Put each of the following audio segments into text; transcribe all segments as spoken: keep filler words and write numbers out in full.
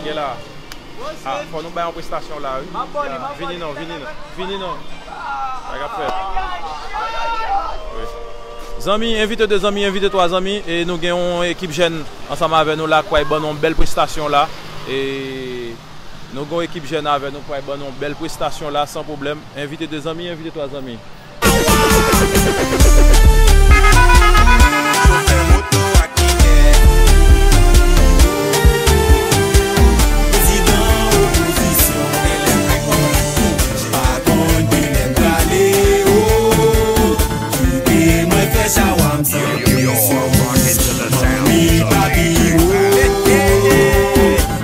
Gen la. Ah, fò nou bay yon prestasyon la, wi. Vini non, vini non, vini non. Sa k ap fèt? Wi. Zanmi, envite de zanmi, envite twa zanmi, e nou gen yon ekip jèn ansanm avè nou la, k pral ban nou yon bèl prestasyon la. E nou gen yon ekip jèn avè nou, k pral ban nou yon bèl prestasyon la, san pwoblèm. Envite de zanmi, envite twa zanmi.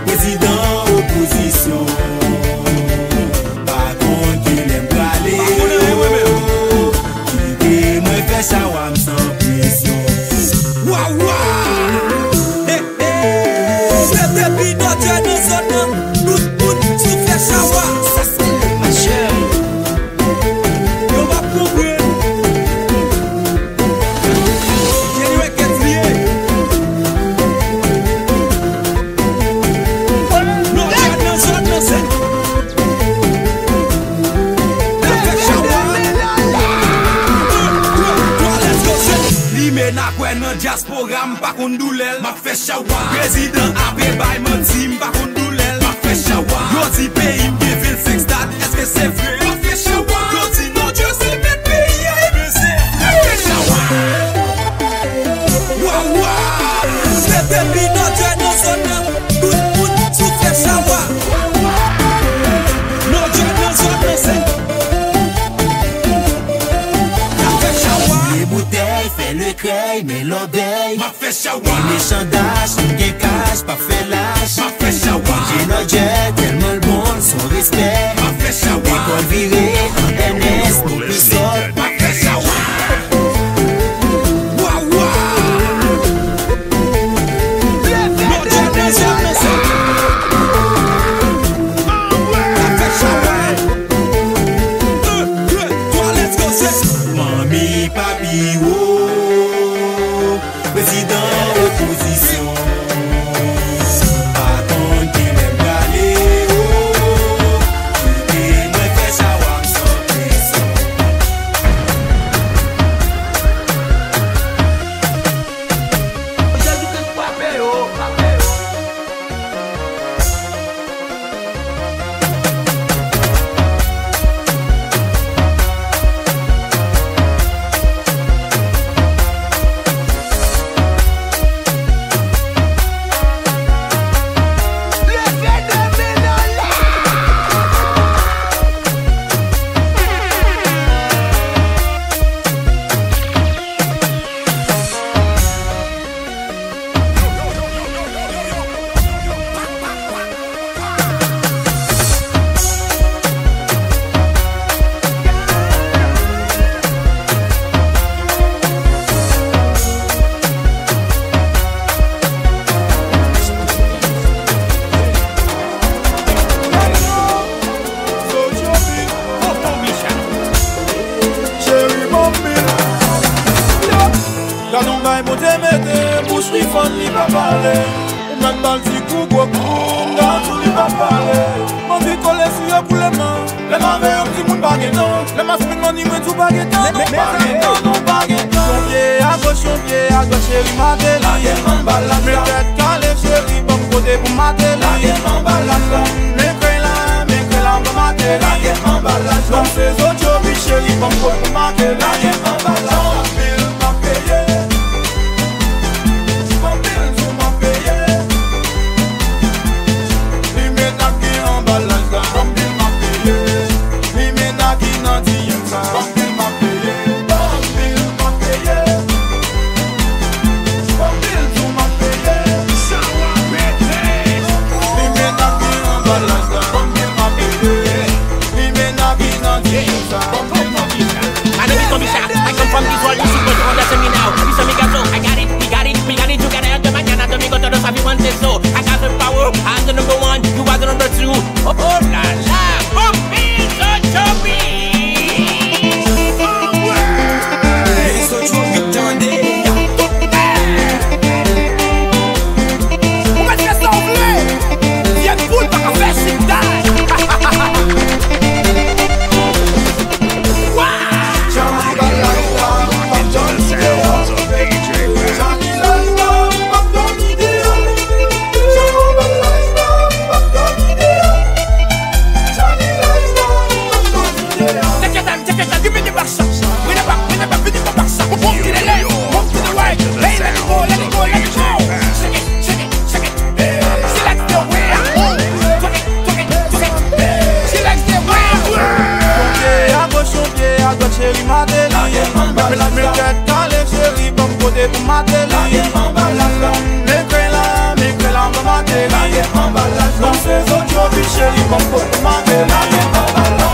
Prezidan opozisyon, pa konn kilè m prale, o. Kite mwen fè chawa m san presyon. Wa, wa! Hey, hey! Se depi Dòdjè nan zòn nan, tout moun sou fè chawa. Sa se machè. Yo p ap konprann. Gen yon enkyèt li ye. Non, gad nan zòn nan, se Limen a kwè nan dyaspora, m pa konn doulè l. M ap fè chawa. Prezidan ape bay manti, m pa konn doulè l. M ap fè chawa. Yo di peyi m gen vennsenk stad, èske se vre? M ap fè chawa. Yo di Nòdjè se mèt peyi a, ebyen se vre. M ap fè chawa. Wa, wa! Se depi Nòdjè nan zòn nan, tout moun sou fè chawa. Nòdjè nan zòn nan, se N ap fè chawa. Boule boutèy, fè lekrèy, men lòbèy. M ap fè chawa. Li mechan dach, nou gen kach, p ap fè lach. M ap fè chawa. D J Nòdjè, tèlman l bon, l son respè. M ap fè chawa. Lekòl vire an N S, nou pi sòt. M ap fè chawa. Wa, wa! Nòdjè nan zòn nan, se N ap fè chawa. Manmi, papi, wo. Prezidan opozisyon, pa konn kilè m prale, o. Kite mwen fè chawa m san presyon. Jezi Kris frape yo, frape yo. Cheri, ban m pil. Yo. Gad on bay Bondye mete, bouch li fann, li pa pale. Ou mèt ba l ti kou gwo kou, m gad sou li pa pale. M anvi kole sou yo pou lèman. Lè m avè yo, m di moun pa gen tan. Lè m ap spend money, mwen di w pa gen tan, non, pa gen tan, non, pa gen tan. Yon pye agoch, yon pye adwat, cheri, mate li. Lage anba la. Men tèt kale, cheri, ban m kote pou mate li. Lage anba la. Men krèy la, men krèy la, ban m mate li. Lage anba la. Ban m se zòt yo, wi, cheri, ban m kote pou mate li. Lage anba la. Anpil m ap peye. Anpil sou m ap peye. Limena ki anba laj la, anpil m ap peye. Limena ki nan D M sa, anpil m ap peye. Anpil m ap peye. Anpil sou m ap peye. Sa w ap pete. Limena ki Ateli anba laj la, men kwen la, men kwen la, anba Mateli anba laj la. Panse zòt yo piche li, bon, bon, Mateli anba laj la.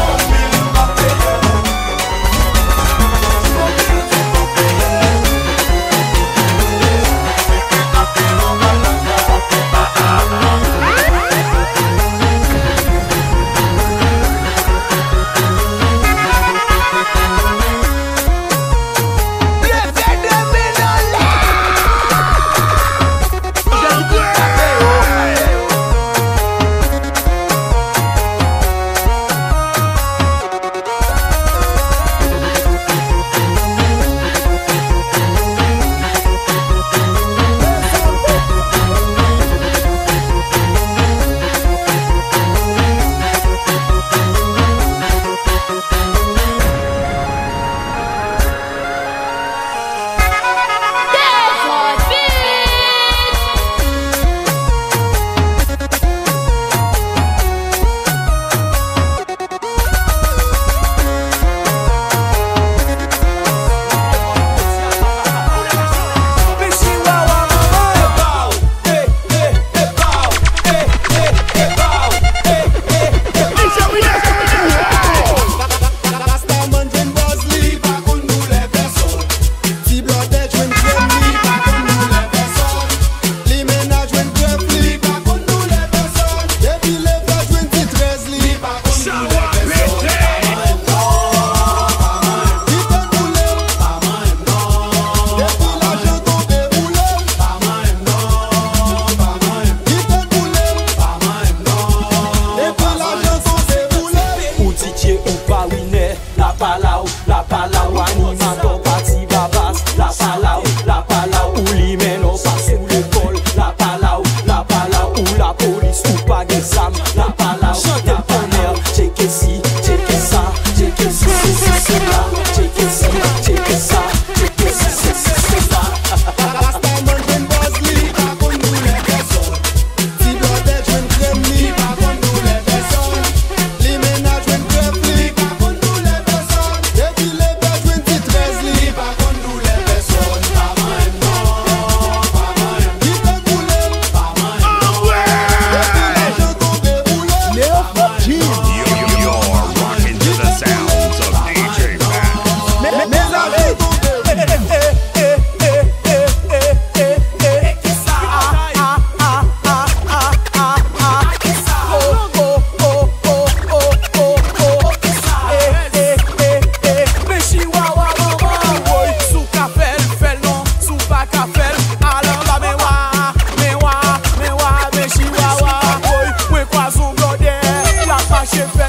Rastaman jwenn bòz, li pa konn doulè pèsòn. Ti blòdè jwenn krèm, li pa konn doulè pèsòn. Limena jwenn grèf, li pa konn doulè pèsòn. Depi levè jwenn ti trèz, li pa konn doulè pèsòn. Kite boule, pa manyen m non. Depi lajan tonbe boule, pa manyen m non, pa manyen m. Kite boule, pa manyen m non. Depi lajan tonbe boule. Ou D J ou pa winè, la pa la w, la pa la w, animatè pati Babas, la pa la w, la pa la w, ou limena w pa sou lekòl, la pa la w, la pa la w, ou lapolis, ou pa gen zam, la pa la w, chante l tonnè, tcheke si, tcheke sa, tcheke si, si, si, si, la, tcheke si, tcheke sa, tcheke si, si, si, si, la. Rastaman jwenn bòz, li pa konn doulè pèsòn. Ti blòdè jwenn krèm, li pa konn doulè pèsòn. Limena jwenn grèf, li pa konn doulè pèsòn. Depi levè jwenn ti trèz, li pa konn doulè pèsòn. Pa manyen m non, pa manyen m. Kite boule, pa manyen m non. Depi lajan tonbe boule, pa manyen m non. You're, you're rocking to the sounds of D J Max. Mezanmi! Men chiwawa manman, woy, si w ka fè l, fè l non, si w pa ka fè l, al anba men wa, men wa, men wa, men chiwawa, woy, mwen kwaze yon blòdè, l ap mache fè